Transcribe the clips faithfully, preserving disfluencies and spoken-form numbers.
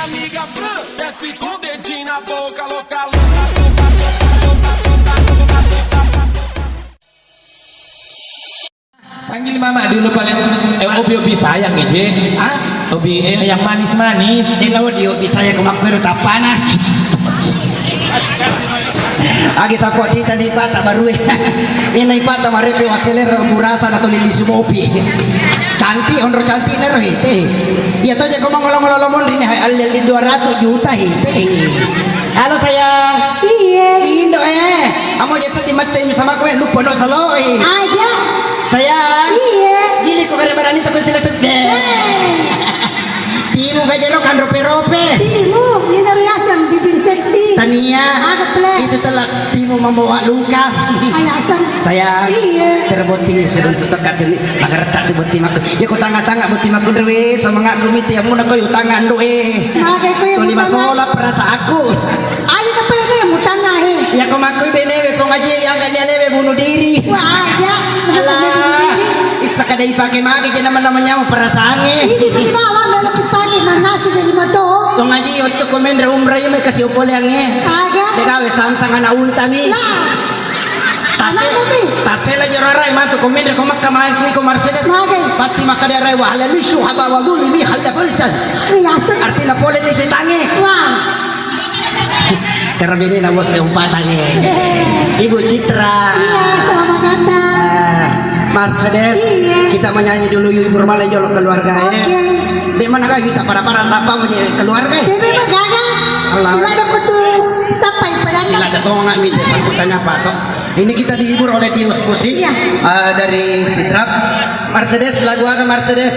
Amiga Fran, desce com o dedinho na boca, louca, louca, louca, louca, louca, louca, louca. Panggil mama dulu paling, eh, obi-obi sayang, Ije. Ah? Obi, eh, yang manis-manis. Ini lo di obi saya ke makkero tapana. Agi sappo tita di pata baru. Ini pata marepe waseler burasa atau lili sumopi. Cantik, onro cantik nero ite. Iya to je ko mangolo-ngolo lomon rini hai alli-alli dua ratus juta ite. Halo sayang. Iya. Indo eh. Amo jasa di mate sama kowe lupa no saloi. Aja. Sayang. Iya. Gili ko kare barani to ko sila sedde. Hei. Timu gajero kan rope-rope. Timu, ini riasan bibir seksi. Tania. Agak plek. Itu telah timu membawa luka. Ayasam. Sayang. Iya. Terbotting sedang tetekat ini. Agar tak tiba-tiba aku. Ya ko tanga-tanga botting aku dewe sama ngaku miti ya muna ko utang ando eh. Magai ko yang Toli utang. Masola perasa aku. Aja tapi lagi yang utang ah eh. Ya ko maku benewe pong aja yang gak dia lewe bunuh diri. Wah aja. Alah. Issa kada ipake mage je nama-nama nyawa perasaangnge. Ini kita awal dalam kipake manasi jadi moto. Tong aji otto komenre umrah iya mai kasi opoleangnge. Aga. Degawe sangsang anak unta mi. Lah. Tase, anak unta mi. Tasela jero arai matu komenre ko makka mai kui ko Mercedes. Mage. Pasti makka de arai wa halami suhaba wa duli mi halda fulsan. Iya, sir. Artinya pole ni setange. Wah. Karena bini na bos umpatangnge. Ibu Citra. Iya, selamat datang. Ah, Mercedes, iya. Kita menyanyi dulu yuk, Ibu Rumah, jolo keluarga ya. Oke. Di mana kah kita para-para tapa mau jadi keluarga ya? Jadi apa gagal? Allah. Sila ada kudu sampai pada. Sila ada tonga minta sambutan apa toh? Ini kita dihibur oleh Dios Musik, iya. Eh, dari Sidrap. Mercedes, lagu apa Mercedes?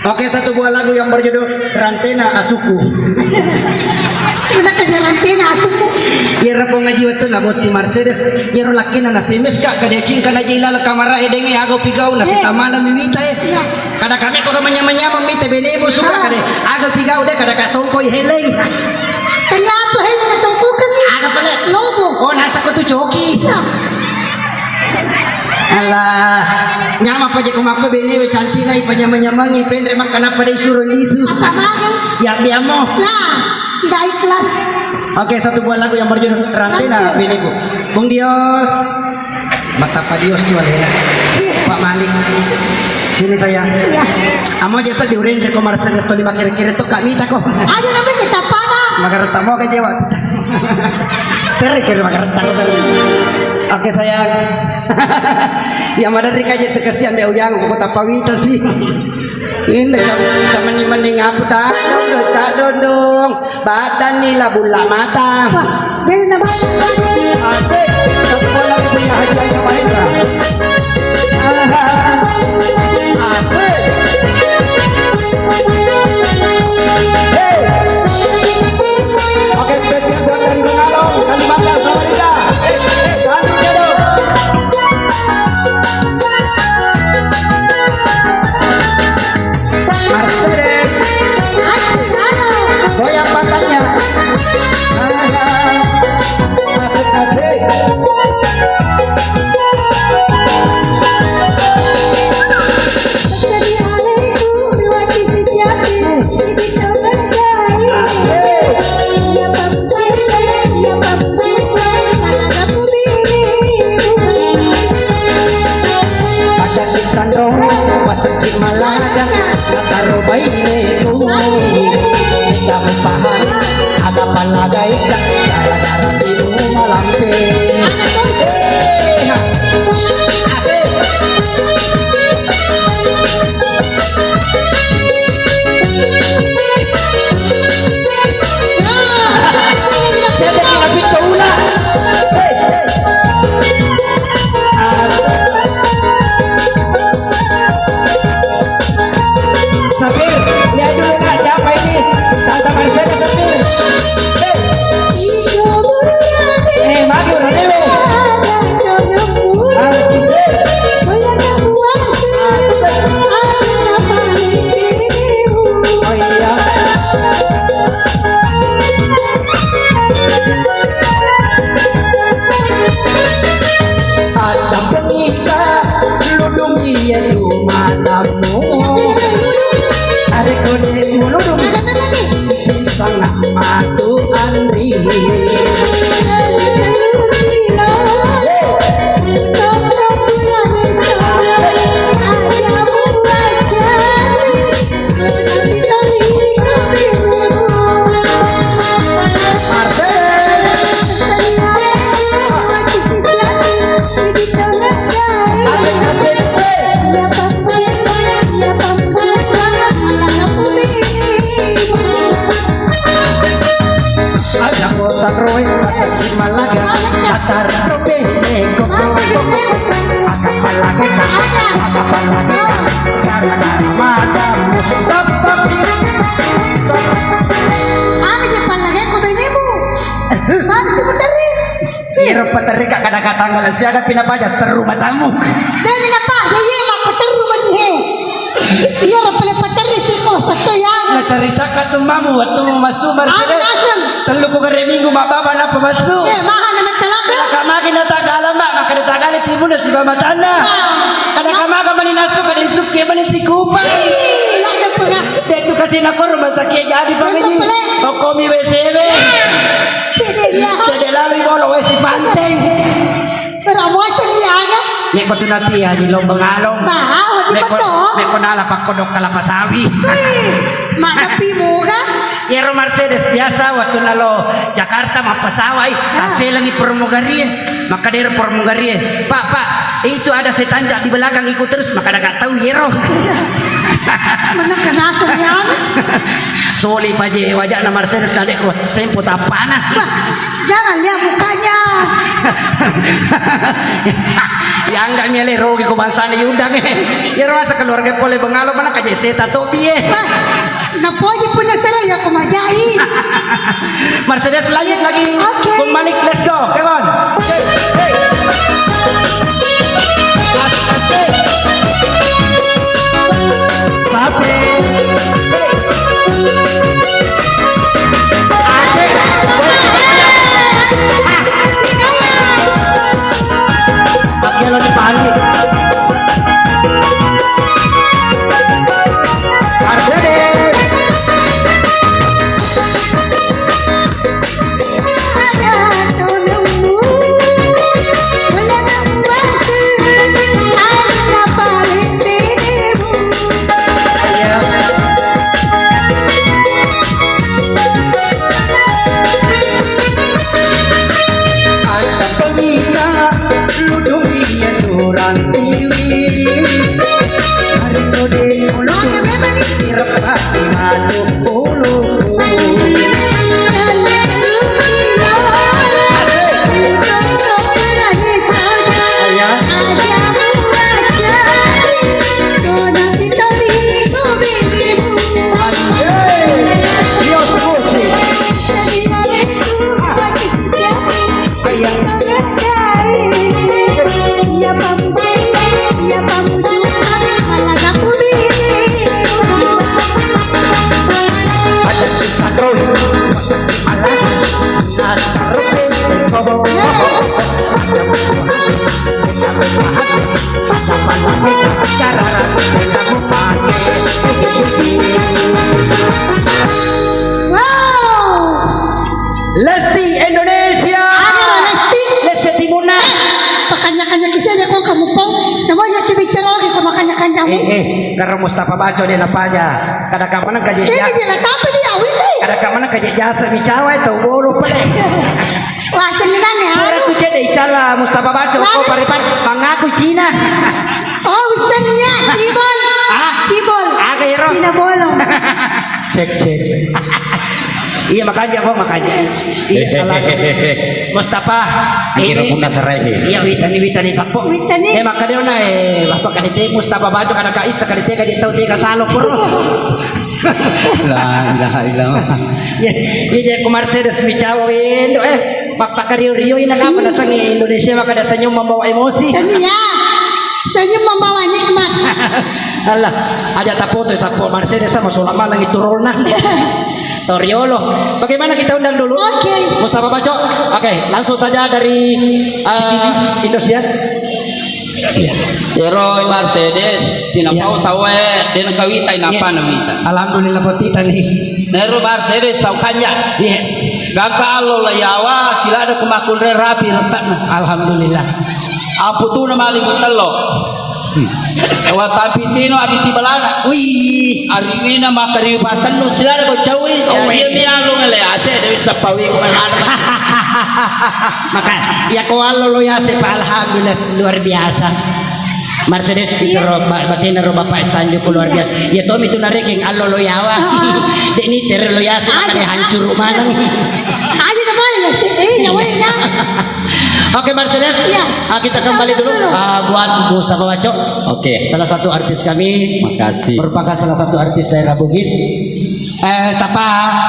Oke, satu buah lagu yang berjudul Rantena Asuku. Udah kerja Rantena Asuku. Iyaro pong aji wettu na botti Mercedes, iyaro lakkina na S M S ka, kada yakin kana jai laleng kamara edenge aga pigau na. Eh. Sita malam miwita eh. Iya. Kada kami ko manyamang-nyamang mite bene bu suka. Ah. Kada aga pigau de kada ka tongkoi heleng. Kenapa heleng tongkokan ni? Aga pale? Lobo. Oh, nasa ko tu coki. Iya. Alah, nyamang pa je ko makko bene we cantik na ipanyamang-nyamangi penre makkanapa de isuro lisu. Apa mage? Ya biamo. Lah, tidak ikhlas. Oke, satu buah lagu yang berjudul Rantena. Rantena. Beneku. Bung Dios. Matapa Dios tu alena. Pak Malik. Sini sayang. Iya. Amo jasa diuren ko Mercedes to lima kere-kere to kami tako. Ada namanya tapana. Magar tamo ke jewa. Tere kere magar tamo. Oke sayang. Ya madari kaje tekesi ambe ujang ko tapawita sih. Ini jam, jam mending-mending apa tak? Dong, dong, tak dong, dong. Badan ni labu la mata. Wah, jadi na badan. Asik. Sekolah punya haji yang main lah. Aha. Asik. Hey. Oke, spesial buat dari Mengalong, Kalimantan, Samarinda. Eh, eh, tanduknya dong. Mercedes. Goyang pantatnya. Asik, asik. Asik. Pasakki sanrong, pasakki maladang, nataro baineku. Kamu paham, aga pallagaika, gara-gara timu malampe. Eh, ha. Asik. Jadi kita pintu ulah. Sapir, lihat dulu nak siapa ini? Tante Marcela Sapir. Eh, maju, Radewe. Ah, eh. Oh, iya. Ada pengika, ludung iya tu matamu. Are kode muludung. Paterrika kada ka tanggal siaga pinapaja seru matamu. Deni napaja, iya, makkuterru mani he. Iya, pale paterri siko, satu ya. Nacaritaka tu mamu, waktu mu masuk Anu Mercedes. Masuk. Tellu ku gare minggu, mak baba napa masuk. Eh, maha na mentelaga. Kada kamaki na tagala, mak, maka na tagala timu na siba matanna. Nah. Kada kamaka mani nasu, kada isukke mani sikupa. Ih, ada pernah. Dek tu kasih nakor rumah sakit jadi Yang pangini. Kepala. Kokomi W C W. Cedek ya. Cedek lalu ibolo, wesi panteng. Ramuasen ya, ada. Nek ko tu nanti ya di Lombang Along. Nah, waktu Nek ko, betul. Nek ko nala pakkodok kelapa sawit. Wih, mak tapi muka. Iyaro Mercedes biasa waktu nalo Jakarta mappasawai, ah, tasselengi pramugarie, maka dero pramugarie, "Pak, Pak, itu ada setan, Cak, di belakang ikut terus," maka daga tau iyero. Mana kenaseng ya? Soli paje wajana Mercedes tadi ko sempo tapana. Wah, jangan lihat mukanya. Ya enggak miale rogi ko bangsana yudang eh. Iyaro masa keluarga pole bengalo mana kaje seta topi eh. Wah, napoji punya salah ya ko majai. Mercedes lanjut lagi. Oke. Bung Malik, let's go. Come on. Asik, asik. Sapi. Asik. Pakai lo di panik. Mercedes. Wow. Lesti Indonesia. Ada Lesti. Lesti Timuna. Pakanya-kanya kisah aja kok kamu pau. Namanya bicara lagi kok makanya-kanyamu. Eh, eh, karo Mustafa Baco dia napaja. Kada kapan kaje. Ini dia tapi dia wih. Kada kapan kaje jasa bicara itu bolu pale. Wah, seminan ya. Pura tu cedde icala Mustafa Baco, ko pare-pare mangaku Cina. Oh, bisa nih ya, Cibol. Ah? Cibol. Aga ero? Cina bolong. Cek, cek. Iya, makanya, kok, makanya. Iya, kalau Mustafa, ini punna serai. Iya, witani, witani, sapo. Witani. Eh, maka dia na, eh, Bapak kadite Mustafa Baco, kada ka Isa, kadite kaje tau tega salo, pura. La ilaha illallah. Ya, iya, iya, ku Mercedes mi cawa wendo, eh. Mappakario-rio ina apa nasengnge Indonesia maka ada senyum membawa emosi. Tania, senyum membawa nikmat. Allah, aja tapoto sapo Mercedes sama sola malang itu rona. Toriolo. Bagaimana kita undang dulu? Oke. Mustafa Baco. Oke, langsung saja dari, eh, Indonesia. Iya. Ero Mercedes, tina pau tau e, dena kawita, ina apa na wita. Alhamdulillah, botita nih. Nero Mercedes tau kanja. Iya. Gangka allo la yawa, silada kumakunre rapi retakna. Alhamdulillah. Amputuna mali mutello. Hmm. Wa tapi tino adi tibalana. Wih. Ariwina makariu patennu, silada ko cawi. Oh, iya, iya. Mi allo ngale ase, dewi sapawi ko mana. Maka, ya ko allo lo yase, Pak, alhamdulillah, luar biasa. Mercedes itu ro-, ba-, batena ro Bapak Sanjoko luar biasa. Ya, Tommy itu narekeng allo lo yawa. Ah. Dek ni tere lo yase, makanya hancur maneng. Ada na mana ya, sih? Eh, nyawa ya. Oke, Mercedes. Iya. Ah, kita kembali dulu. Ah, buat Mustafa Baco. Oke. Salah satu artis kami. Makasih. Merupakan salah satu artis daerah Bugis. Eh, tapa.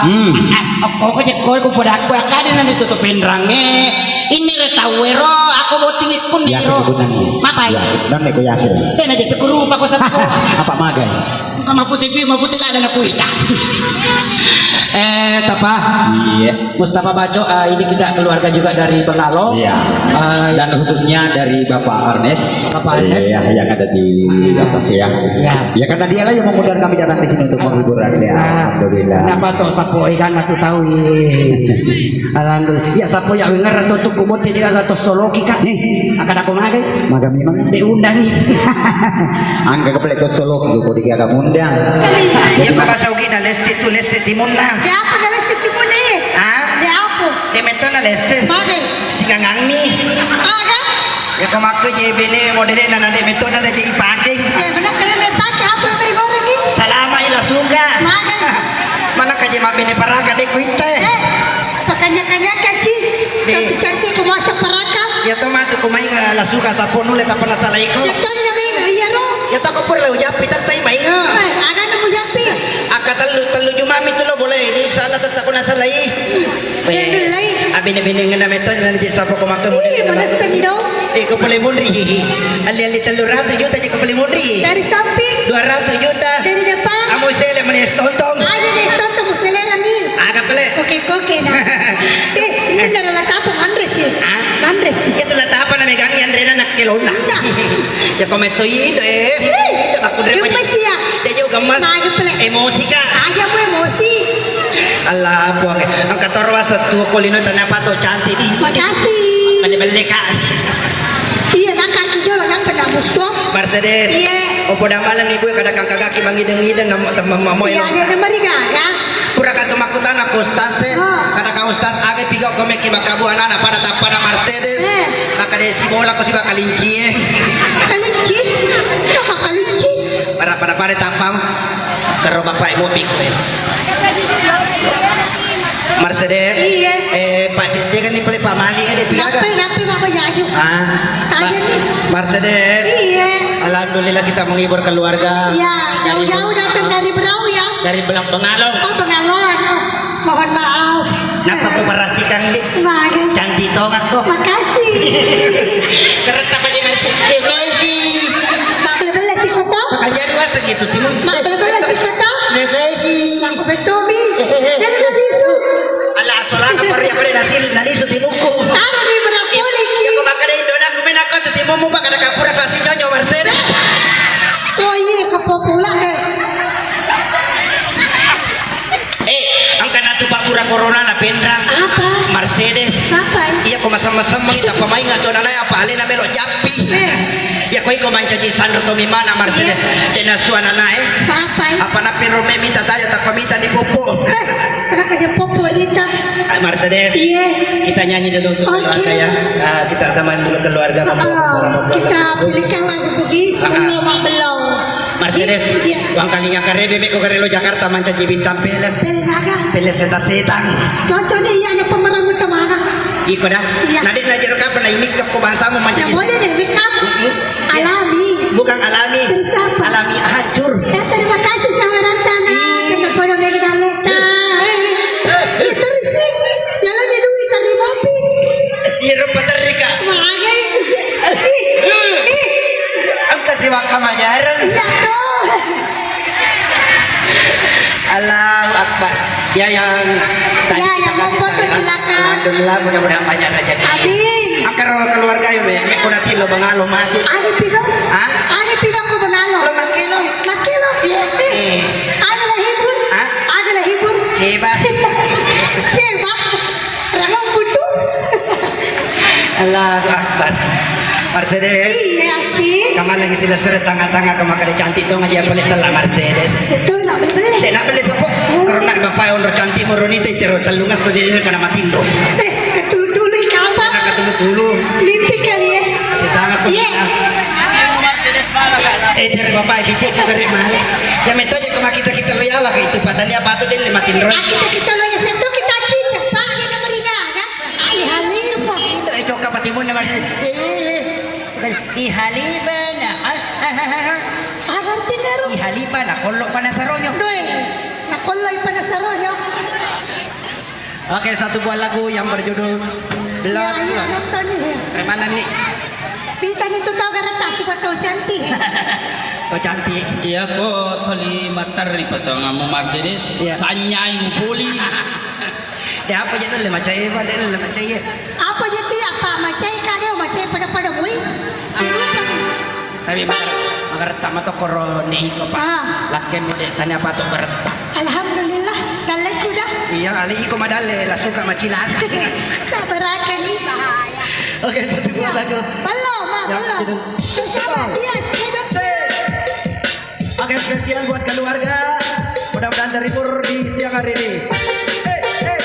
Hmm. Eh, kok, kok, kok, kok, kok, kok, kok, kok, kok, kok, kok, kok, Ini re tau ero, aku botting ikun di Yasir ro. Kegunannya. Mapai? Ya, dan neko Yasir. Tena je tekurupa ko sabko. Apa magai? Engka maputih pi, maputih lada na kuita. Eh, Tapa. Iya. Mustafa Baco, eh, ini kita keluarga juga dari Bengalo. Iya. Eh, Dan khususnya dari Bapak Ernest. Bapak Ernest. Iya, yang ada di atas ya. Ya. Ya, karena dialah yang mengundang kami datang di sini untuk menghibur Anda. Nah, alhamdulillah. Kenapa toh sapoi kan atu tahu, iya. Alhamdulillah. Ya, sapoi ya, ngerra to tukku botte dia agak to soloki, Kak. Nih. Angkat aku magai. Maga memang. Diundangi. Angkat kepala to soloki, kok dia agak undang. Iya, Pak Saugi, nah, lesti tu, lesti timun, nah. Ya, apa dah lesti timun, eh? Hah? Ya, apa? Dia metto na lesti. Magai. Sikangang nih. Aga? Ya, ko makku je bene modele na, na de metto na de je ipake. Eh, benar kalian de pake apa yang goreng ni? Salama ila suka. Mana? Mana kaje mabbene paraga de kuite. Eh, pakanya-kanya kaci. Deh. Cantik-cantik ku masa paraka. Ya to matu ku main la suka sapo nule tapana salaiko. Ya to ni namanya iya ro. Ya to ko pura lo jappi tattai main. Eh, aga na mu jappi. Aka tellu, tellu juma mi tu lo boleh. Ini salah tetap ku nasalai. Bene-bene ngena metto na je sapo ko makka. Ih, model manessa mi dong. Eh, ko pole munri. Ali-ali tellu ratu juta je ko pole munri. Dari samping. Dua ratu juta. Dari depan. Amo sele mani es tontong. Aja deh, tonton mu selera mi. Aga pele. Koke-koke na. Eh, ini dari latapa manre sih. Hah? Manre sih. Itu latapa na megangi Andrena nak kelona. Nah. Ya ko metto indo, eh. Eh, aku dre gemes ya. Dia juga gemes. Nah, aga pele. Emosi, Kak. Aja mu emosi. Allah, Puang. Angka toro wasettu ko lino tanya pato cantik di. Makasih. Belle-belle, Kak. Iya, nak kaki jolo, nak kena musuh. Mercedes. Iya. Opo damaleng ibu kada kangkagaki mangideng-ideng namo temma mamo. Iya, ada nomor tiga, ya. Pura katu makkutana ko ustaz, eh. Oh. Kada ka ustaz, aga piga ko meki makabu anak pada tappa na Mercedes. Eh. Maka de sibola ko siba kalinci, eh. Kalinci? Kaka kalinci? Pada, pada, pada tappa. Karo bapak ibu pikir. Mercedes. Iya. Eh, Pak, dia kan ni pale Pak Mali kan dia piga. Rapi, rapi, Bapak Jaju. Ah. Aja Ma-, nih. Mercedes. Iya. Alhamdulillah kita menghibur keluarga. Iya, jauh-jauh datang dari Berau ya. Dari Belang Bengalong. Oh, Bengalong. Oh, mohon maaf. Napa ku perhatikan, Dik? Mari. Cantik tongak kok. Makasih. Kereta pakai nasi. Terima kasih. Belle-belle sih kota. Makanya dua segitu timun. Belle-belle sih kota. Terima kasih. Aku betul mi. Jangan lisu. Ala solang apa ya pada nasi nalisu timuku. Taruh di berapa lagi? Ya kok makan Indonesia aku main aku tuh timumu makan kapura pasti nyonyo Marcel. Oh iya, kepopulan deh. Eh, angka natu pakkura corona na penrang. Apa? Mercedes. Apa? Iya, ko masem-masem kita pemain atau nana apa alena melo jappi. Eh. Ya ko iko mancaji sanro to mimana Mercedes. Iya. Dena suana na, eh. Apa? Apa na penro me mita taja tappa mita ni popo. Eh, anak aja popo ita. Ah, Mercedes. Iya. Kita nyanyi dulu untuk keluarga ya. Ah, kita teman dulu keluarga. Oh, kita pilihkan lagu Bugis. Ah. Belum, belum. Mercedes, iya. Wangkalinga karebe meko karelo Jakarta mancaji bintang film. Film aga? Film setan-setan. Cocok nih, iya, ada pemeran utamana. Iko dah. Iya. Nade najero kapan na imikap ko bangsamu mancaji. Ya boleh deh, make up. Mm-mm. Alami. Bukan alami. Terus apa? Alami hancur. Ya, terima kasih sama Ratana. Ih. Kena podo mega daleta. Eh. Ya terus sih. Jalannya duit dari mobil. Iya, rupa terika. Magai. Ih, ih. Engka siwakka majareng. Iya, tuh. Allahu Akbar. Ya, yang tadi kita kasih salam. Ya, yang mau foto, silakan. Alhamdulillah, mudah-mudahan banyak rezeki. Amin. Angkara keluarga ya, me, me kona tilo bangalo mati. Ada tiga. Hah? Ada tiga ko bangalo. Lo makkelo? Makkelo. Iya. Eh. Ada lah hibur. Hah? Ada lah hibur. Coba. Coba. Ramang butuh. Allahu Akbar. Mercedes. Iya, Ci. Kamu lagi sila sore tanga-tanga kamu kada cantik dong aja boleh telah Mercedes. Betul, nak boleh. Tidak boleh sepok. Oh. Karena bapak yang udah cantik meruni teh terus telungas tuh dia kena matin dong. Eh, betul-betul nih kapan? Kena ketulu-tulu. Mimpi kali ya. Setengah pun. Iya. Eh, dari bapak itu kok gede malah. Ya metode cuma kita-kita ya lah itu padanya apa tuh dia lima tin dong. Ah, kita-kita lo ya satu kita cicak pak kita meriga ya. Ihali. Itu, eh, coka patimun nama. Eh, eh, eh. Ihali bana. Ah, ah, ah, ah. Agar tinaru. Ihali bana, kollo bana saronyo. Doi, na kollo bana saronyo. Oke, satu buah lagu yang berjudul Belum, iya, iya, belum. Nonton nih. Mana nih? Pitani tu tau garetta, suka tau cantik. Tau cantik. Iya, kok toli materi pasanganmu Mercedes, iya. Sanyai mupuli. De apa je nulle macai, Pak, de nulle macai. Apa je ti apa macai, kade macai pada-pada mui. Sirupa. Tapi magar-, magaretta mato koro nde iko, Pak. Ah. Lakkemu de tania pato garetta. Alhamdulillah, dalleku dah. Iya, ali iko madalle, la suka macilaka. Sabar aja nih. Oke, satu dua, iya. Lagu. Belum, Ma, ya, belum. Gitu. Sabar, iya, hidup. Oke, spesial buat keluarga. Mudah-mudahan terhibur di siang hari ini. Hey, hey.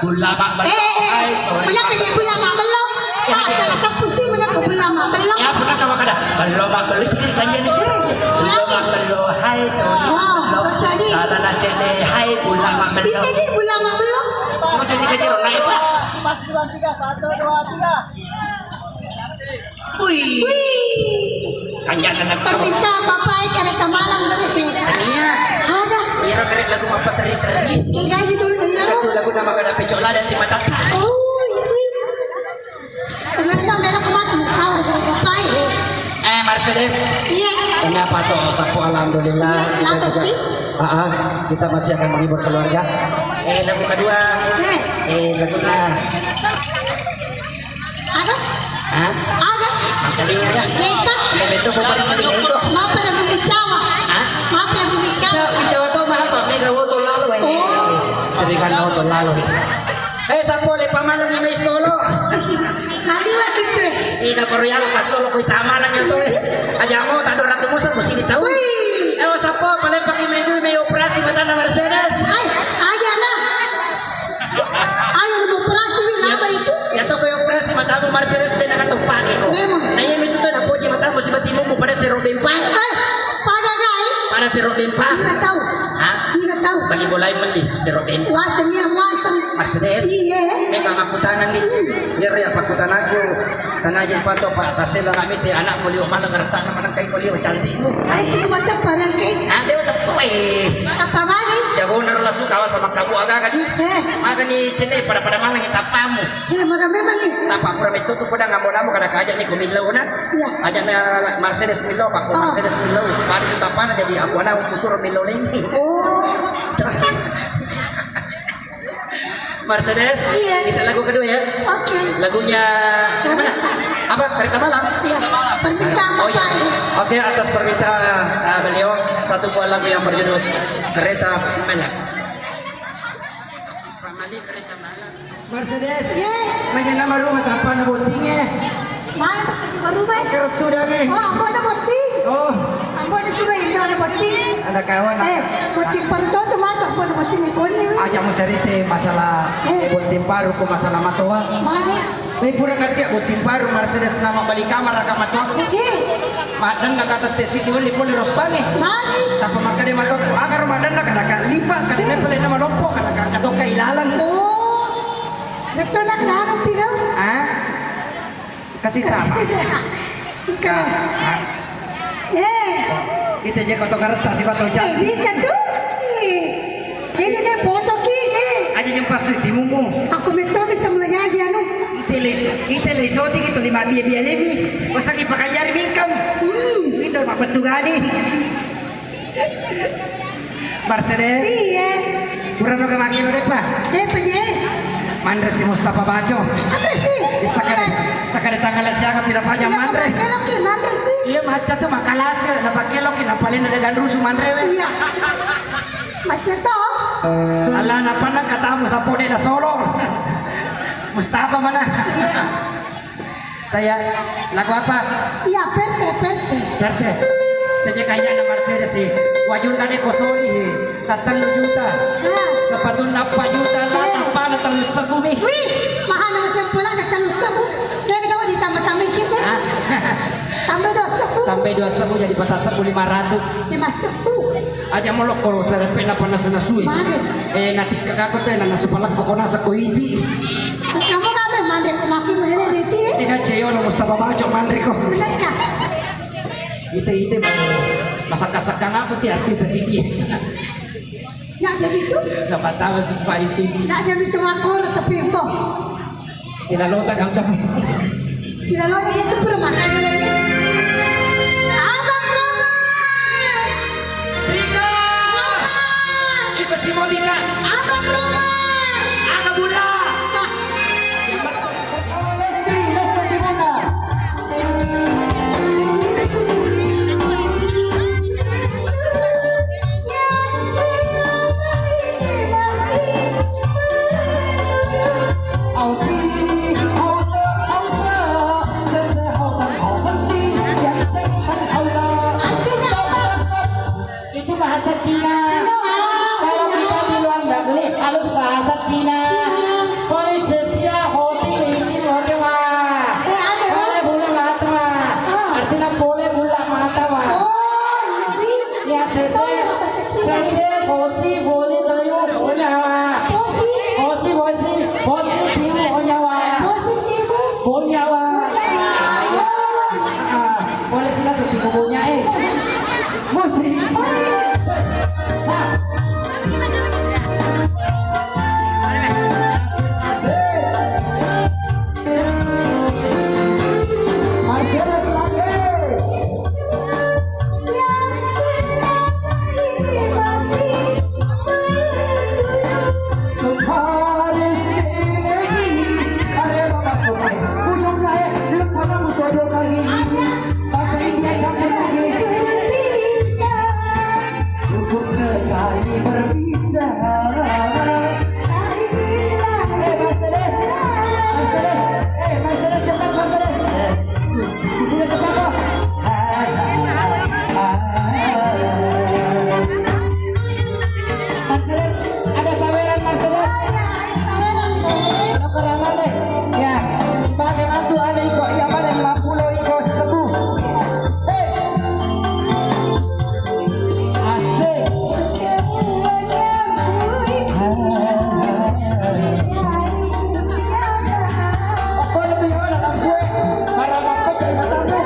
Bulla mabbello. Eh, eh, eh. Hai, sorry. Pernah kerja bulla mabbello? Ya, ya. Salah tepu sih, pernah ke bulla mabbello? Ya, pernah ke makkeda, bello mabbello, itu kan janji. Eh, bulla mabbello, hai, sorry. Oh, kau jadi. Salah nak cene, hai, bulla mabbello. Itu jadi bulla mabbello. Cuma jadi kerja orang lain, Pak. Pas bulan tiga, satu, dua, tiga. Wih. Wih. Kanjana lagu. Permintaan Bapak e kereta malam terus ya. Iya. Ada. Iya, kereta lagu apa teri-teri? Kayak gaji dulu ya. Lagu, lagu nama kada pecola dan terima tata. Oh, iya, iya. Ternyata belok kemana? Salah sama Bapak e. Eh, Mercedes. Iya. Kenapa tuh? Sapu alhamdulillah. Iya, kenapa sih? Ah, ah, kita masih akan menghibur keluarga. Eh, lagu kedua. Eh. Eh, lagu nah. Ada? Hah? Ada? Masalah ada? Deka? Ada betul mau pada melihat itu? Maaf ada pembicara. Hah? Maaf ada pembicara. Bicara, bicara tuh mah apa? Mega woto lalu, eh. Oh. Berikan woto lalu. Eh, sapo le pamanang ni mai solo. Nadi waktu itu. Ih, kaparo yang pas solo kui tamanan itu, eh. Aja mau tak ada ratu musa mesti ditahu. Wih. Eh, sapo paling pakai menu mai operasi mata na Mercedes. Ai, aja nah. Ayo, lu operasi, wi, ya, lama itu. Ya, toko yang operasi matamu Mercedes, tena kan tumpaki ko. Memang. Nah, iya, itu tuh, nah, poji matamu, si batimu, mu pada si Robin Park. Eh, pada gai. Pada si Robin Park. Nggak tahu. Hah? Nggak tahu. Bagi bola yang meli, si Robin. Wah, seni yang wah, seni. Mercedes. Iya. Eh, kamu aku tangan nih. Hmm. Biar ya, aku tanganku. Tanaji pato, Pak, tasela mamitte anakku liwe maneng, rettana maneng, kai ko liwe cantikmu. Ai, sudah mata parang, kai. Ah, dewa teppu, eh. Apa mani? Jago naro lasu kawa sama kamu aga-aga di. Eh. Maga ni cende pada-pada maneng tappamu. Eh, maga memang ni. Tappa pura metto tu pada ngambo-ngambo kada kaja ni kumillau na. Iya. Aja na Mercedes millau, Pak. Oh. Mercedes millau. Pada tu tappana jadi aku anak kusur millau lagi. Oh. Mercedes, iya. Kita lagu kedua ya. Oke. Lagunya gimana? Apa? Kereta Malam? Iya. Permintaan, oh, iya. Bapak. Oke, atas permintaan, uh, beliau, satu buah lagu yang berjudul Kereta Malam. Pak Mali, Kereta Malam. Mercedes. Iya. Lagi nama rumah apa, na botting, ya? Mana pas lagi baru, Bang? Kertu dah nih. Oh, apa ada botting? Oh. Apa ada sudah ini ada botting? Ada kawan. Eh, botting perut tuh mata, apa ada botting ikon nih? Aja mau cerita masalah, eh, botting baru, ku masalah matoa. Mana? Tapi pura katia botting baru, Mercedes nama balik kamar raka matoa. Eh. Madan na kata tesi diuli poli rospangi. Mana? Tapi makanya matoa, agar madan na kada lipat, kada, eh, lepel nama lompo, kada katoka ilalang. Oh. Betul nak kenapa, Pigo? Ah? Kasih tahu. Bukan. Nah, nah. Eh. Kita je koto kertas si batu. Eh, jam. Bisa tuh. Ini deh foto ki, eh. Aja jam pasti timumu. Aku betul bisa mulai aja, anu. Ite leso, ite leso ti gitu lima dia dia lebih. Masa ki pakai jari mingkam. Hmm. Itu apa betul gani? Mercedes? Iya. Kurang lo kemaki lo depa? Depa je. Manre si Mustafa Bajo. Apa sih? Sakade, sakade tanggal siaga pira panjang manre. Iya, pakai lo ki manre sih. Iya, macet tuh makalas ya, na pakai lo ki, na paling ada gandrusu manre we. Iya. Macet tuh. Ala na panang katamu sapode na solo. Mustafa mana? Iya. Saya, lagu apa? Iya, P T, P T. P T. Tanya kanya na Mercedes sih. Wajunna de kosoli he. Tatellu juta. Ah. Sepatu nappa juta, la, eh, nappa na tellu sebbu mi. Wih, mahal nama sempula na tellu sebbu. Dia ketawa ditambah-tambah cinta. Ah. Sampai dua sebbu jadi patang sebbu lima ratus. Lima sebbu. Aja molokko sarepe na panasu-nasui. Mane? Eh, natikka kako te na nasu palakko ko nasa ko idi. Kamu kabe manre ko maki mene riti. Ini kan ceyo lo Mustafa Baco manre ko. Bener kah? Ite ite baru masak-masak aku ti artis siki. Nggak jadi itu. Dapat tahu sih Pak itu. Nggak jadi itu makor tapi kok. Silalota gampang. Silalota itu pura makan. Abang Roman. Rika. Roman. Iko si Monica. Abang Roman. Aga bula. Nah. Itu bahasa Cina. Kalau kita di luar negeri harus bahasa Cina. Polisesia hoti misi hoti wa. Boleh boleh mata wa. Artinya boleh bulat mata wa. Ya sese sese kosi boleh tayu punya wa. Kosi kosi kosi timu punya wa. Punya wa. Ah, boleh sila sesi punya eh. Musik. Bahasa India campur lagi. Cukup sekali berbisa. Eh, Mercedes. Mercedes. Eh, Mercedes, cepat, Mercedes. Eh, udah cepat, kok. Mercedes, ada saweran, Mercedes. Lo keramat deh. Ya, pakai bantu ada iko, iya, paling lima puluh iko sesepuh. Hei. Asik. Apa lebih mana lampu, eh? Marah apa dari matamu?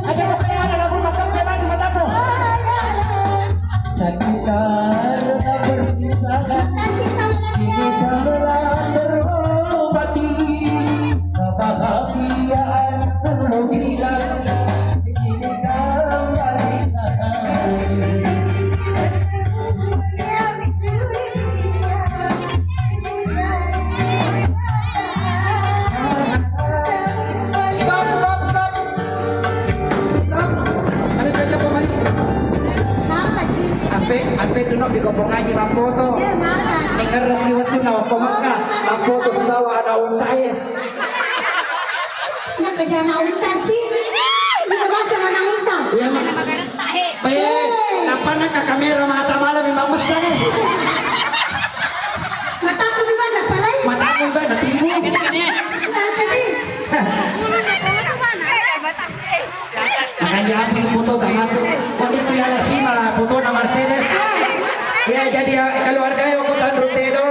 Ada apa yang ada lampu matamu, dia mati matamu. Sakit karena perpisahan, kini telah terobati. Kebahagiaan dulu hilang, kini kembali lagi. Stop, stop, stop. Stop. Ada kerja pemain. Apa sih? Ampe, ampe tu nok di kampung ngaji mampoto. Iya, mana? Dengar si waktu na waktu Mekah, mampoto sibawa ada unta ya. Nak kerja anak unta sih. Iya, masa anak unta. Iya, Mak. Pe, napana ka kamera mata malam memang besar. Mataku di mana, palai? Mataku di mana? Timu. Nah, tadi. Makanya apa foto sama tu? Waktu itu ya sih malah foto nama Mercedes. Ya jadi ya keluarga ya aku tanru tedo.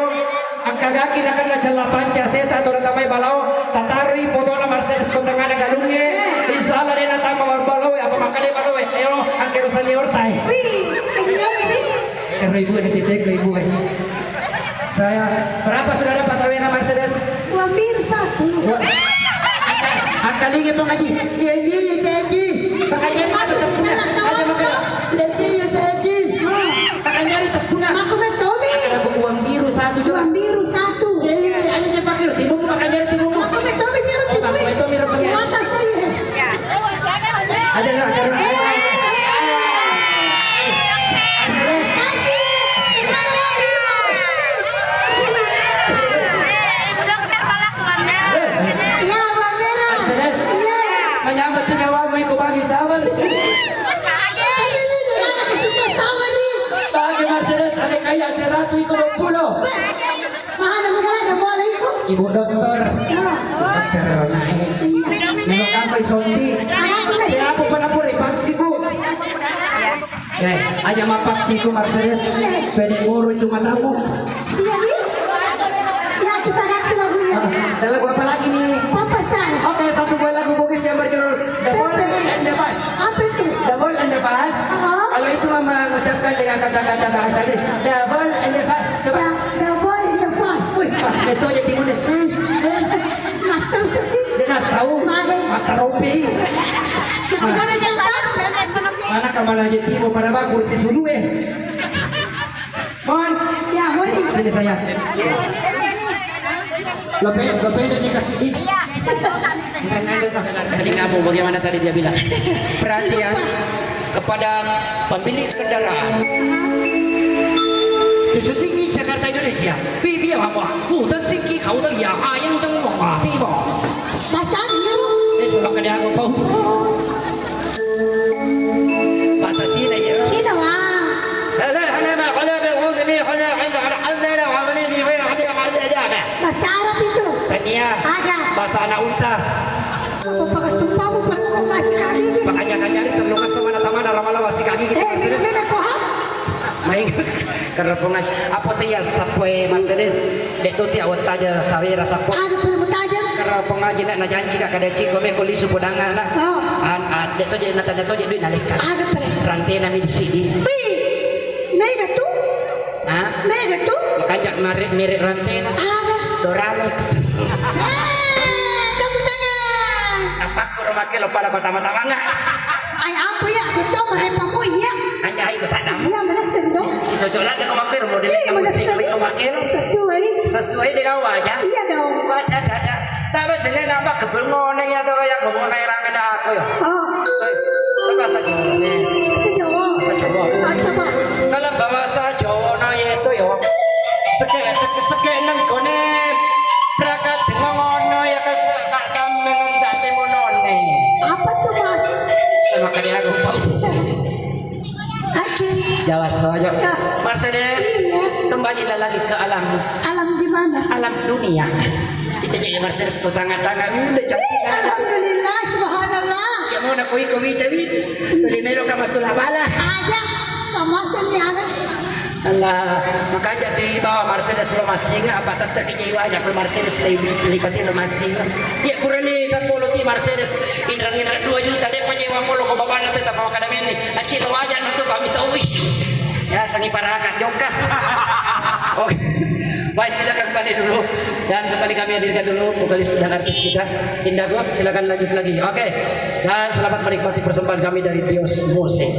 Engka gaki nakenna cella panca seta atau natamai balao, tatarui fotona Mercedes ko tengngana galungnge. Insya Allah de natama balao, apa makkeda balao, elo angkero senior tai. Wih, senior ini. Ero ibu ini titik ke ibu eh. Saya, berapa sudah dapat sawena Mercedes? Dua mir satu. Wah. Akkalingi Pak Haji. Iya, iya, iya, iya. Makanya ini masuk ke punya. Aja makan. Iya, iya, iya, iya. Makanya di tepuna. Aku betul nih. Ada buku uang biru satu juga. Uang biru satu. Iya, iya, iya, ayo cepat pakai timun, makanya di timun. Aku betul nih, aku betul. Aku betul nih, aku betul. Mata saya. Aja, aja, aja. Iya, uang merah. Iya. Menyambut nyawamu ikut bagi sabar. Ibu dokter. Dokter naik. Melo kapai sonti. Dia apa pernah pura paksi, Bu? Eh, aja mapaksi itu Mercedes. Pede nguru itu matamu. Iya, iya. Ya, kita ganti lagunya. Ah, ada lagu apa lagi nih? Papa San. Oke, satu buah lagu Bugis yang berjudul Double and the Bass. Apa itu? Double and the Bass. Oh. Kalau itu Mama ucapkan dengan kata-kata bahasa Inggris. Double and the Bass. Coba. Da-, double and the Bass. Wih, pas betul aja timun deh. Eh, eh. Masuk sedih. Dia nggak tahu. Mana? Mata rompi. Mana jalan? Mana kemana aja timun pada bagus si sulu eh. Mon. Ya, Mon. Sini saya. Lebih, lebih dari kasih. Iya. Tadi kamu bagaimana tadi dia bilang? Perhatian kepada pemilik kendaraan. Suzuki Jakarta Indonesia. Bibi apa? Hutan Singki, kau tadi ya, ayang tengok mati, Bang. Bahasa Inggris. Eh, sudah kena aku, Bang. Bahasa Cina ya. Cina lah. Halo, halo, ma, halo, ma, halo, ma, halo, halo, halo, halo, halo, halo, halo, halo, halo, halo, halo, halo. Bahasa Arab itu. Tania. Ada. Bahasa anak unta. Apa pakai sumpah, apa pakai masih kali ini? Makanya kan nyari terluka sama anak taman, arah malah masih kali gitu. Eh, beda-beda kok, ha? Main. Karena pengaji. Apa tuh ya, sapue Mercedes? Dek tuh tiap taja sawera sapue. Ada perlu taja. Karena pengaji nak najanji kak kada cik, kome koli supu danga nak. Oh. An, an, dek tuh jadi nata, dek tuh jadi duit nalika. Ada perlu. Rantai nami di sini. Wih, mega tuh. Hah? Mega tuh. Makanya merek, merek rantena. Apa? Doramex. Eh, tepuk tangan. Apa kurang pakai lo pada pertama-tama nggak? Ai apa ya? Kita merepamu ya. Hanya ayo ke sana. Iya, mana sendok? Si cocok lah, dia kemakai model. Iya, kamu mana sih sendok? Kemakai lo. Sesuai. Sesuai dengan wajah. Iya dong. Wajah dada. Tapi sini nampak kebengone ya tuh, yang ngomong kayak orang kena aku ya. Oh. Eh, kan bahasa Jawa nih. Bahasa Jawa. Bahasa Jawa. Ah, coba. Kalau bahasa Jawa no ya itu ya. Seke, seke nang kone. Berangkat ngono ya, kasih tak tameng tak timunone. Apa tuh, Mas? Sama kayak aku, Pak. Oke. Jawa Sojo. Ya. Mercedes, iya, kembalilah lagi ke alam. Alam di mana? Alam dunia. Kita jadi Mercedes ke tengah-tengah. Udah cantik. Alhamdulillah, subhanallah. Ya mau nak kui kui tapi tuli melo kama tulah bala. Aja. Sama sini ada. Allah, makanya di bawah Mercedes lo masing apa tetap di jiwa aja ke Mercedes lebih lebih lo masing. Ya kurang nih sepuluh di Mercedes. Indra-indra dua juta deh penyewa mulu ke bawah nanti tak mau kadang ini. Aci lo aja nutup kami tahu. Ya, sangi parakat jokka. Oke. Baik, kita akan kembali dulu. Dan kembali kami hadirkan dulu vokalis dan artis kita, Indah Gua. Silakan lanjut lagi. Oke. Dan selamat menikmati persembahan kami dari Bios Musik.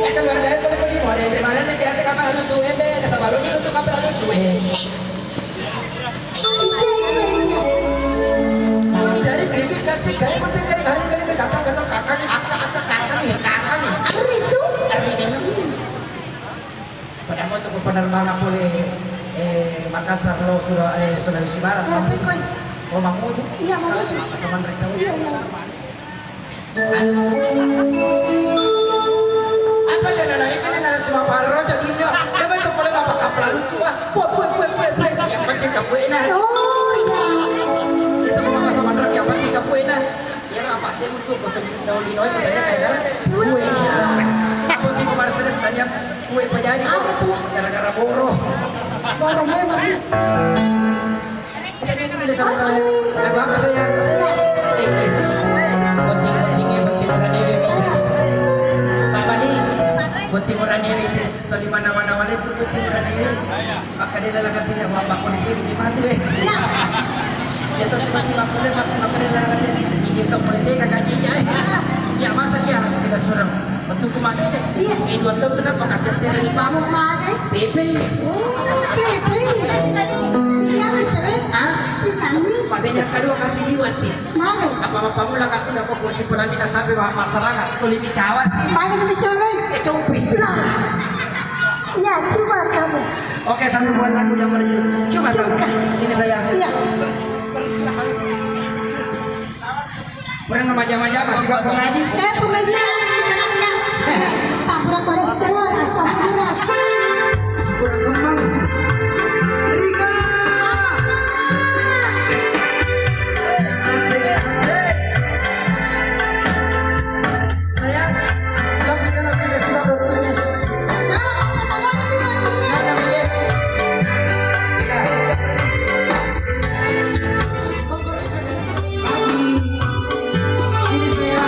Eh, keluarga yang paling penting, mau ada yang terima, nanti dia sekarang lalu tuh, eh, be, ada sama lo, ini untuk apa lalu tuh, eh? Jadi, berarti kasih gaya, berarti kali, kali, kali, kata, kata, kakak nih, apa, apa, kakak nih, kakak nih. Apa itu? Artinya, pada mau tuh penerbangan boleh, eh, Makassar, lo, Sula-, eh, Sulawesi Barat, oh, sampai koi. Oh, Mamuju. Iya, Mamuju. Sama mereka. Iya, iya. Apa dia nana ikan nana semua parro jadi dia. Dia betul boleh bapak kapal lucu ah. Buat, buat, buat, buat, buat. Yang penting kapuena. Oh, iya. Itu mau sama truk, yang penting kapuena. Ya apa dia lucu, betul di Saudi, oh, itu banyak ya, kan? Kue. Apa tuh kemarin sudah tanya kue apa jadi? Apa tuh? Gara-gara boro. Boro memang. Kita nyanyi dulu sama-sama. Lagu apa, sayang? Iya. Ini. Penting-pentingnya, penting orang dewe. Pak Bali, penting orang dewe itu. Toli mana-mana wale itu penting orang dewe. Maka dia dalam hati dia, "Wah, Pak Bali dia gimana tuh, eh?" Iya. Dia terus seperti Pak Bali, pas Pak Bali dalam hati, "Ini bisa politik, kakak, iya, eh." Ya, masa dia harus sudah suram. Bentuk kemana ini? Iya. Eh, dua tahun kenapa kasih hati dari Pak? Mau mana? Pepe. Oh, Pepe. Iya, Pepe. Hah? Si Tami. Pak Ben yang kedua kasih liwat sih. Mana? Apa bapakmu lah kata udah kok kursi pelaminan sampai bawa masyarakat. Tuh lebih cawa sih. Mana lebih cawa? Eh, copis lah. Iya, coba kamu. Oke, satu buah lagu yang mana dulu? Coba kamu. Coba. Sini saya. Iya. Kurang remaja-remaja masih buat pengaji. Eh, pengajian. Tampura kolesterol, asam urat. Kurang semmang. Rika. Asik, asik. Sayang, lo kita lo kita sudah bertemu. Kalau mau ketemu aja di warungnya. Ada, iya. Iya. Ini saya.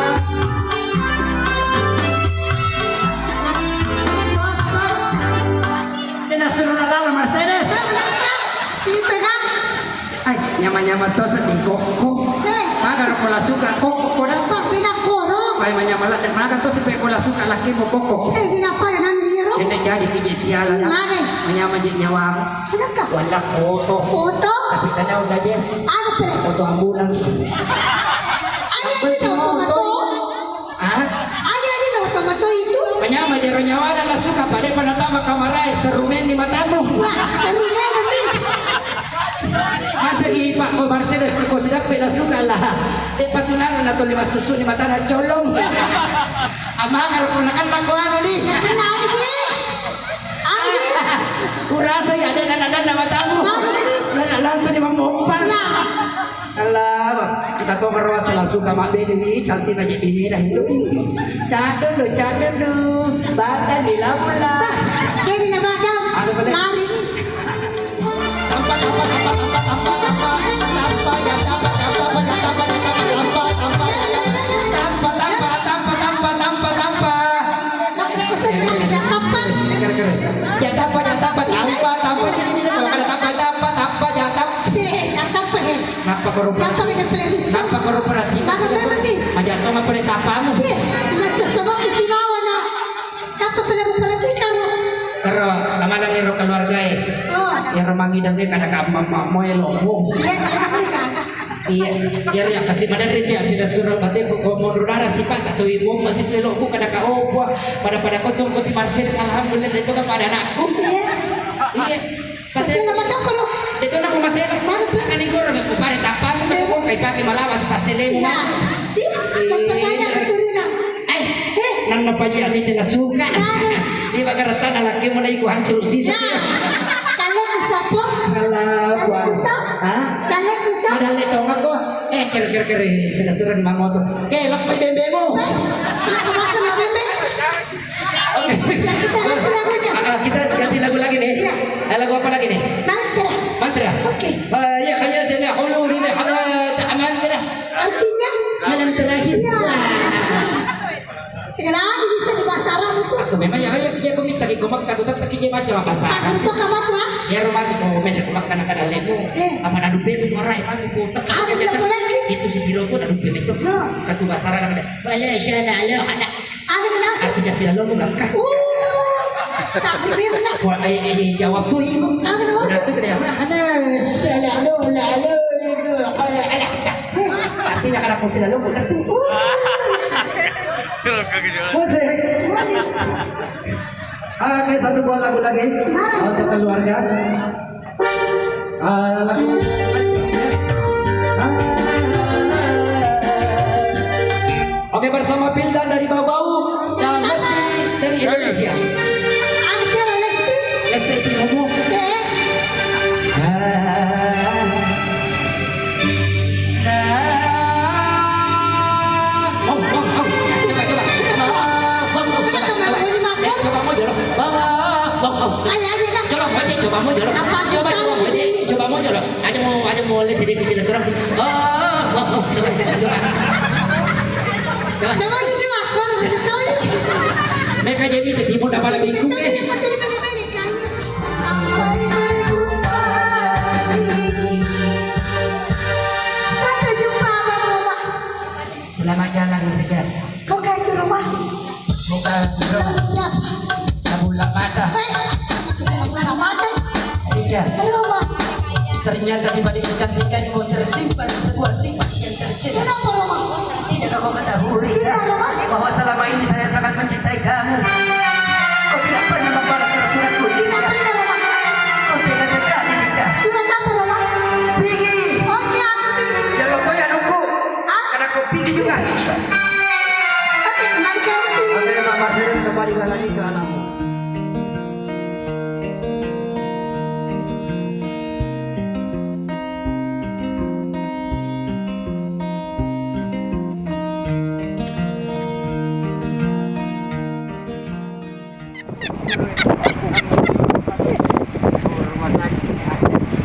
Stop, stop. Tena suruh nalala Mercedes. Itu kan? Ai, nyama-nyama to sedih kokko. Eh. Maga ro ko la suka kokko ko dapat. Tidak kono. Ai, manyama la, maga to sepe ko la suka laki mo kokko. Eh, tidak pada nang iro. Cendek jadi kije sialan. Mane? Manyama je nyawamu. Kenapa? Wala foto. Foto? Tapi tanya udah, Jess. Ada pernah? Foto ambulans. Ada yang tahu foto? Ah? Ada yang tahu foto itu? Manyama jero nyawana la suka pada panatama kamarai serumen di matamu. Wah, serumen nanti. Masa i Pak ko Mercedes ko sidappe la suka la. E patulang na toli masusu di matana colong. Amang harus pernah kan ko anu di. Kenapa sih? Anu. Urasa ya ada nana-nana matamu. Mana tadi? Nana langsung di mamopang. Nah. Allah, kita tuh merasa langsung sama bini nih, cantik aja bini dah itu. Cak dulu, cak dulu. Badan di labulah. Bah, ini nama dong. Ada boleh. Lari nih. Tampa, tampa, tampa, tampa, tampa, tampa. Tampa, ya, tampa, tampa, tampa, ya, tampa, ya, tampa, tampa, tampa, ya, tampa, tampa, tampa, tampa, tampa, tampa. Kere, kere. Jatapa, jatapa, tampa, tampa, ini, ini, kalau kada tampa, tampa, tampa, jatapa. Eh, jatapa, eh. Napa koro perhati? Jatapa, jatapa, eh, bisa. Napa koro perhati? Mana memang nih? Aja to ngapa le tapamu? Eh, masa sama isi lawan, nah. Apa pernah memperhatikan, no? Kero, kemana ngero keluarga, eh? Oh. Ya, rumah ngidang, eh, kada kamma, mau, mau, eh, lomo. Iya, iya, iya. Iya, iya, iya, kasih pada rindu ya, sudah suruh berarti ko, ko mundur darah sih, Pak, tak tahu ibu masih pelok, bu, kada kau, bu, pada-pada kocong, koti Mercedes, alhamdulillah, itu kan pada anakku. Iya. Iya. Pasti nama tak perlu. Itu nak masih enak, mana pula kan ikut, aku pada tapamu, aku kau kai pakai malawas, pas selemu. Iya. Iya, apa pertanyaan keturunan? Eh, eh, nang napaji ami tena suka. Di bagara tanah laki mulai ku hancur sisa. Nah, kalau ku sapo? Kalau ku. Kalau ku. Hah? Kalau ku. Ada le tongak ko. Eh, kere, kere, kere. Sudah, sudah di mama tuh. Oke, lepas bembemu. Eh, kenapa masuk bembe? Oke. Ya, kita ganti lagu aja. Ah, ah, kita ganti lagu lagi nih. Iya. Eh, lagu apa lagi nih? Mantra. Mantra. Oke. Fa ya khaya sila huluri bi hala ta mantra. Artinya? Malam terakhir. Iya. Wah. Segala aja bisa di bahasa Arab itu. Aku memang ya, ya, ya, aku minta di komak, aku tetap kerja macam bahasa Arab. Aku tuh kamu tuh, ah? Ya, rumah tuh, mau main komak, karena kada lemu. Eh. Apa nadu bego tuh, orang emang tuh, tetap aja kan. Lagi. Itu si Giro tuh nadu bego tuh. Nah. Aku bahasa Arab ada. Wala syala ala ala. Ada kenapa? Artinya sila lo bukan kah? Uh. Tak berbeda. Wah, eh, eh, eh, jawab tuh, ibu. Ada kenapa? Berarti kada. Wala syala ala ala ala ala. Artinya karena kau selalu mengerti. Musik. Oke, satu buah lagu lagi untuk keluarga. Ah, lagu. Oke, bersama Pildan dari Bau-Bau dan Lesti dari Indonesia. Ada siapa, Lesti? Lesti Timomo. Eh. Ah. Nah. Bau, bau, bau. Coba, coba. Bau, bau, bau. Coba, coba. Eh, coba mau jorok. Bau, bau, bau. Ayo, ayo, Kak. Coba mau jorok. Apa coba, coba mau jorok. Coba mau jorok. Aja mau, aja mau les sedikit sila surang. Bau, bau, bau. Coba, coba. Coba. Coba aja, coba. Kau harus tahu nih. Mereka jadi timun dapat bingung. Sampai berjumpa lagi. Sampai jumpa, Abang Roma. Selamat jalan, Rija. Kau kan itu rumah? Bukan, Roma. Siapa? Kamu Lamata. Eh, kita Lamata. Rija. Rumah. Ternyata di balik kecantikanmu tersimpan sebuah sifat yang tercela. Kenapa, Roma? Tidakkah kau ketahui, Rika, bahwa selama ini saya sangat mencintai kamu? Kau tidak pernah membalas surat-suratku, Rika. Tidak pernah, Roma. Kau tega sekali, Rika. Surat apa, Roma? Pigi. Oke, aku pigi. Jangan kau ya nunggu. Hah? Karena kau pigi juga. Oke, kembali ke sini. Oke, Mama, serius. Lari ke anakmu.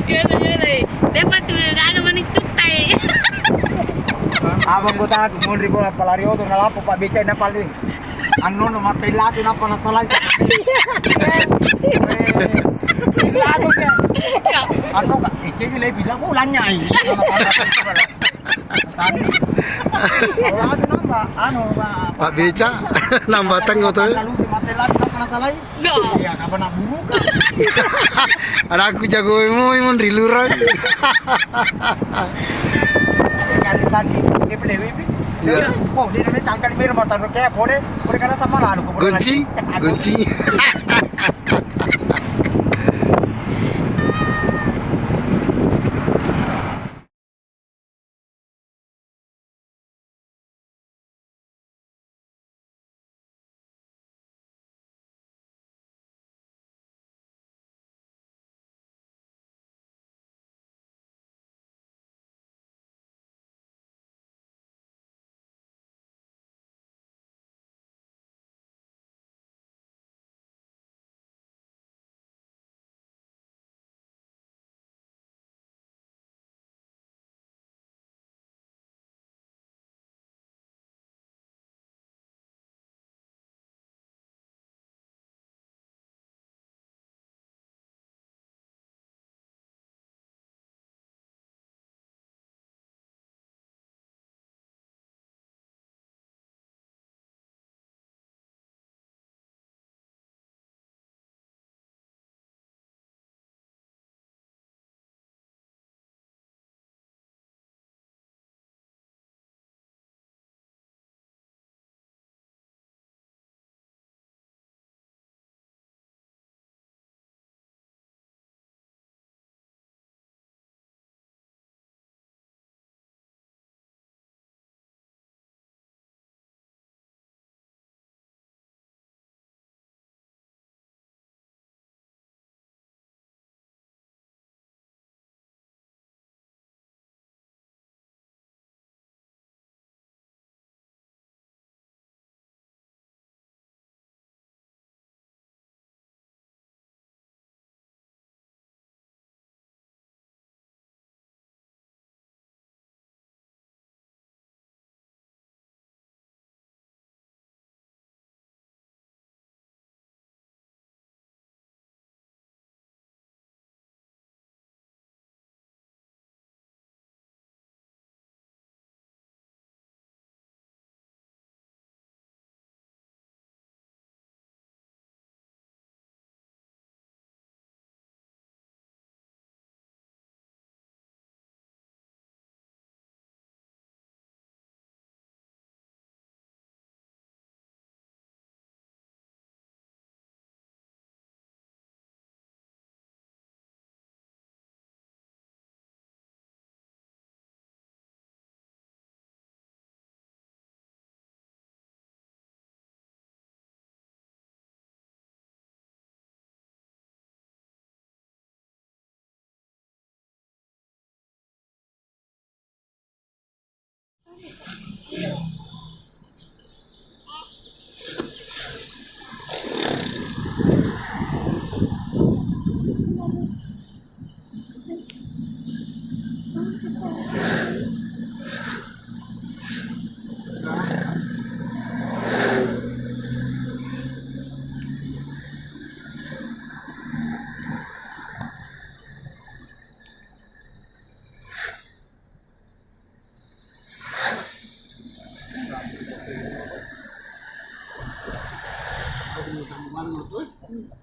Gila, gila. Dapat tu gaga mani tutai. Abang kota aku mau ribu apa lari oto nalapo pak beca na paling. Anu no mata ilatu napa nasalai. Ilatu ke. Anu kak, itu gila bilang oh lanyai. Sandi. Kalau ada nambah, anu, Pak. Pak Beca, nambah tenggo tuh. Lalu si mati lagi, tak pernah salah. Iya, kapan nak buka? Ada aku jago emo, emo di lurang. Kan Sandi, dia beli wifi. Iya. Oh, dia namanya tangkal mirip mata kayak boleh, boleh karena sama lalu. Gunci, gunci.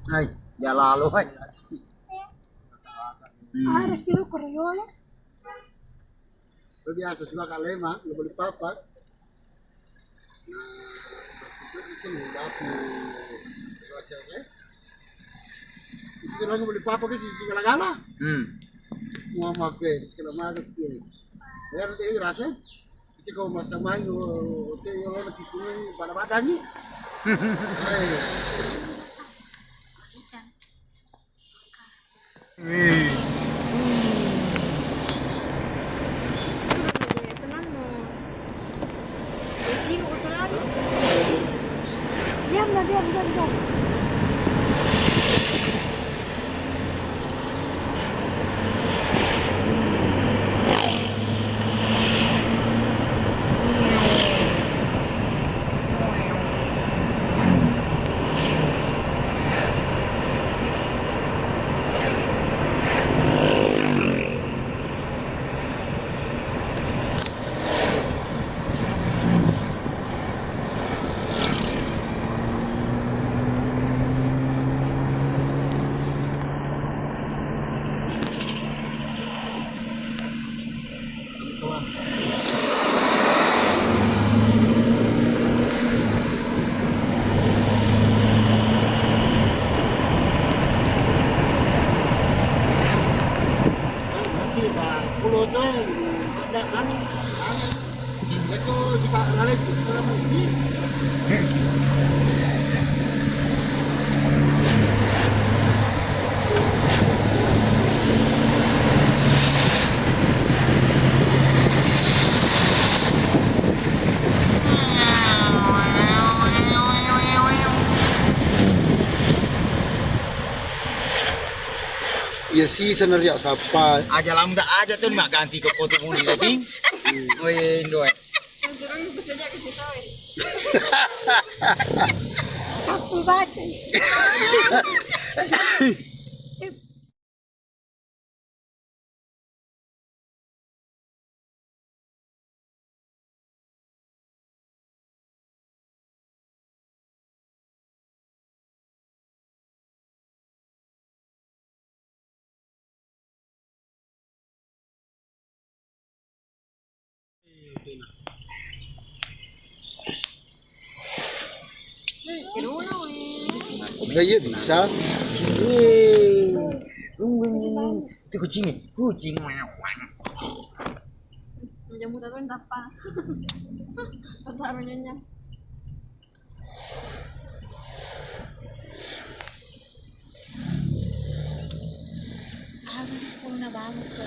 Hai, ya lalu, hai. Hmm. Ada sih lo koroyolo. Itu biasa sih bakal lema, nggak boleh papa. Nah, itu, itu udah tuh, cuaca, ya. Itu kan lagi boleh papa ke sisi gala-gala. Hmm. Mau pakai segala macam tuh. Ya, nanti ini rasa. Itu kalau masa main, oh, oke, ya, lo lagi punya pada-pada nih. Diam, diam, diam, diam. Masih, Pak. Pulau tu, ada kan? Iyako sipa' nalai pura misi. Iya sisa na riau sappa. Aja lamda aja tu, magganti ko foto muni tadi. Woi, Indo. Tappu baca. Udah, iya bisa. Itu kucing, kucing. Jamu tapi tappa. Taruh nyonya. Aku sepuluh na bangun tuh.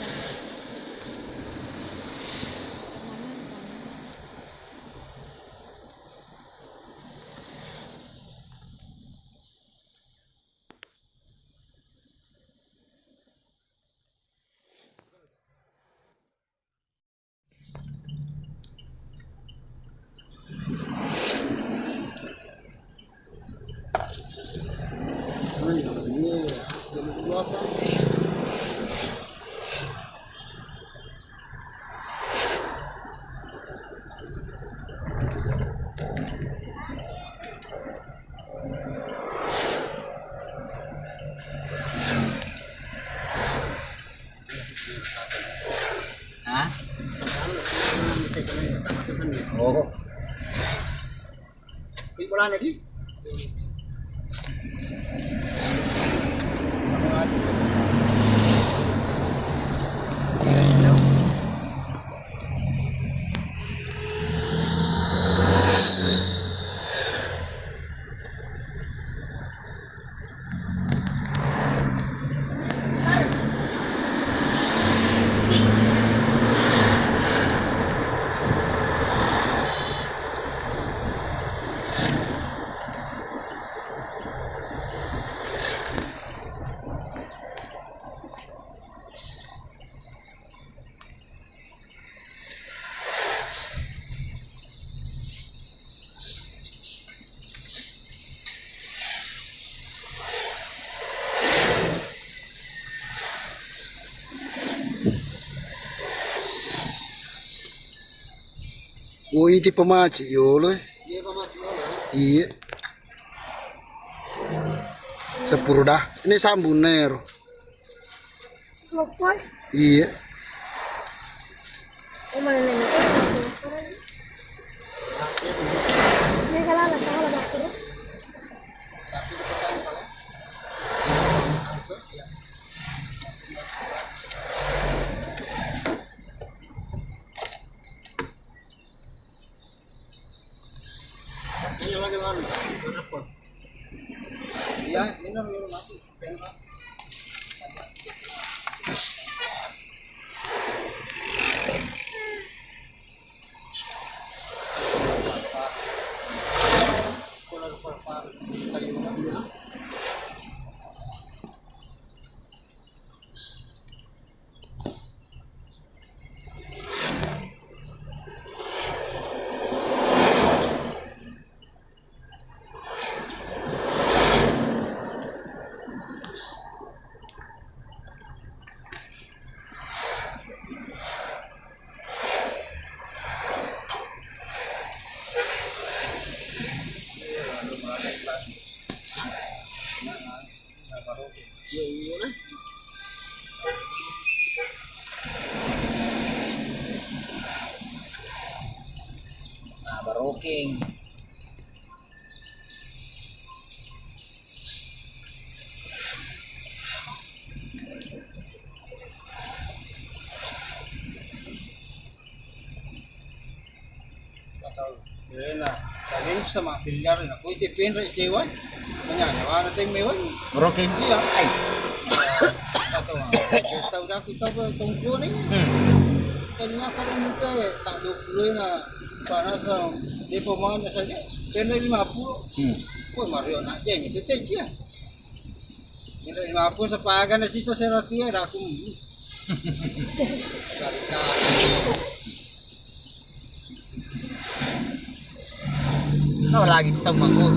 Hah? Oh. Ini bolana di. Oh, iti pamaci yolo, eh. Iya. Sepuro dah. Ini sambung nero. Loppo. Iya. Oh, mana nenek? Ini kalau ada, kalau ada. Iya, minum, minum, mati. Nah, baroking. Atau, eh, na, tadi sama biliar, na, kuwi te penre sewa. Manya, nyawa na te mewah. Baroking. Iya. Ai. Atau, ah, tahu dah kita apa, tongko ni. Hmm. Tadi makan ni te, tak dua puluh na, panas, ah, dia pemain saja, penre lima puluh. Hmm. Kok Mario nak jeng itu te cia. Ini lima puluh sepagan, sisa seratus ya, dah aku. Tahu lagi sama aku.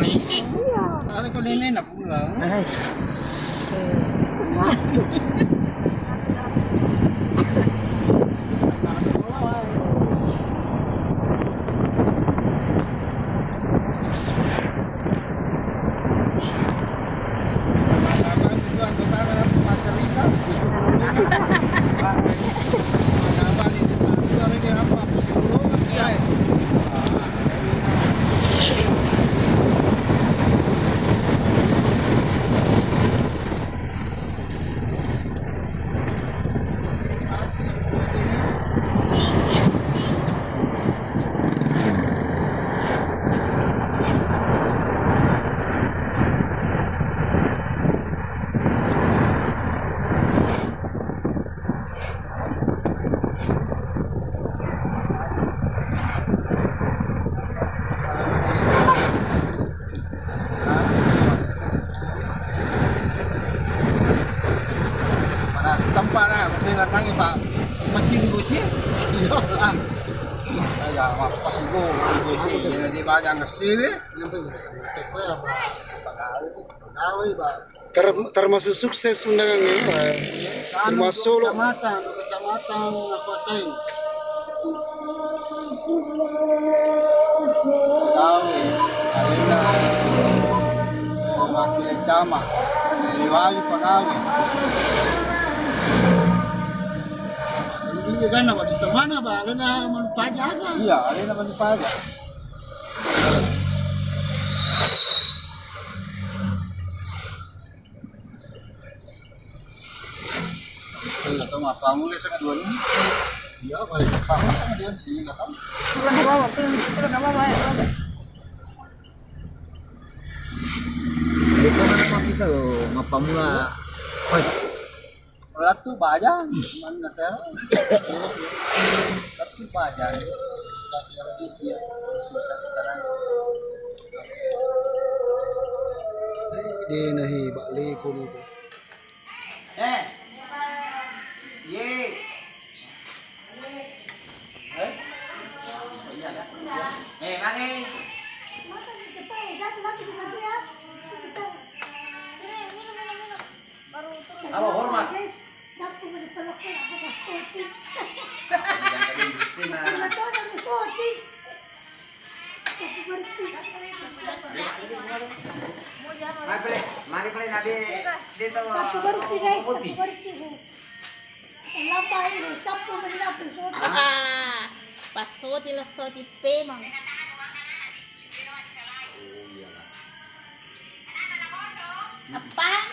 Iya. Ada kau nenek nak pulang. Eh. Mana sempat lah, masih datang, Pak. Mancing di Bosi? Iya. Ah. Ya, apa sih, Bu? Di Bosi, ini di Bajang Kesi, ya? Nyampe, nyampe, apa? Pegawai, Pak. Ter-, termasuk sukses undangan ini, Pak. Anu, termasuk dua kecamatan, dua kecamatan, apa, Sai? Tahu, alena wakil camat, Lewali pegawai. Ini kan apa di semana, Pak? Alena manupaja kan? Iya, alena manupaja. Nggak tahu apa mulai sekian. Iya, balik ke kamar sama dia sini, nggak tahu. Pulang ke bawah, pulang, pulang ke bawah, ya, pulang. Bukan apa bisa, oh, mappammula. Oi. Lattu bajang, manna tero. Lattu bajang. Kasih yang gigi ya. De nahi bak leko ni tu. Eh. Ye. Eh? Iya, ya. Eh, mari. Halo, hormat. Guys, cappu mani peloknya aku pas syuting. Jangan tadi bersih, nah. Betul, aku syuting. Cappu bersih. Mari, Bre. Mari, Bre, nabi. Dia tahu. Cappu bersih, guys. Cappu bersih, guys. Lampai, cappu mani nabi. Pas syuting, lo syuting pemang. Apa?